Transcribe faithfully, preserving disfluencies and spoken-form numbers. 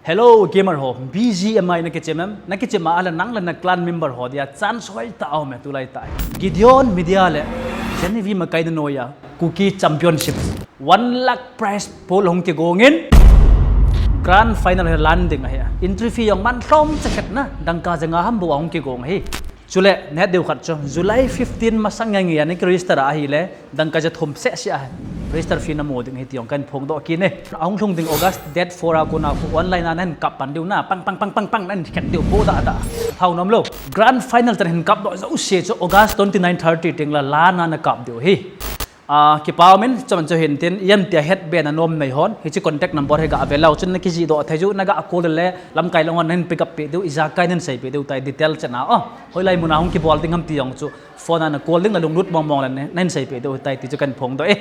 Hello gamer ho, B G M I na kichem em? Na kichem a ahile nang le na clan member ho dia chance hoitah aume tulai tah. Gideon Media le Genevieve Makai na noiya Kuki Championship one lakh prize pool hung kigong in, grand final hi lan ding ahi. Entry fee jong man lhom chakhat na, dangka ja nga ham bou a hung kigong ahi. Chule nahet diu khat chu July fifteen masang nge nge a na kiregister a ahile dangka ja thum seh seh a register fee na mu ding ahi ti jong kahin phongdoh kit e. Ahung lhung ding August date four a kona khu online a nahin kap pan diu na, pang pang pang pang pang nahin khet diu, po dah dah, thao nom lou. Grand final chan hin kapdoh jouse chu August twenty nine, thirty teng la lan a na kap diu ahi. Ah, kipa umin, chuman chu hin tin, ijemtia hetbe na nom nei hon hiche contact number hi ga ve leu chun na kijihdoh thei u, na ga call le lamkai lang hon nahin pick up peh diu, ijakai nahin seipeh diu tai detail chan a. O, hoilai mun a hung kibol ding ham ti jong chu phone a na call ding, na lunglut mong mong le nahin seipeh diu tai ti chu kahin phongdoh e.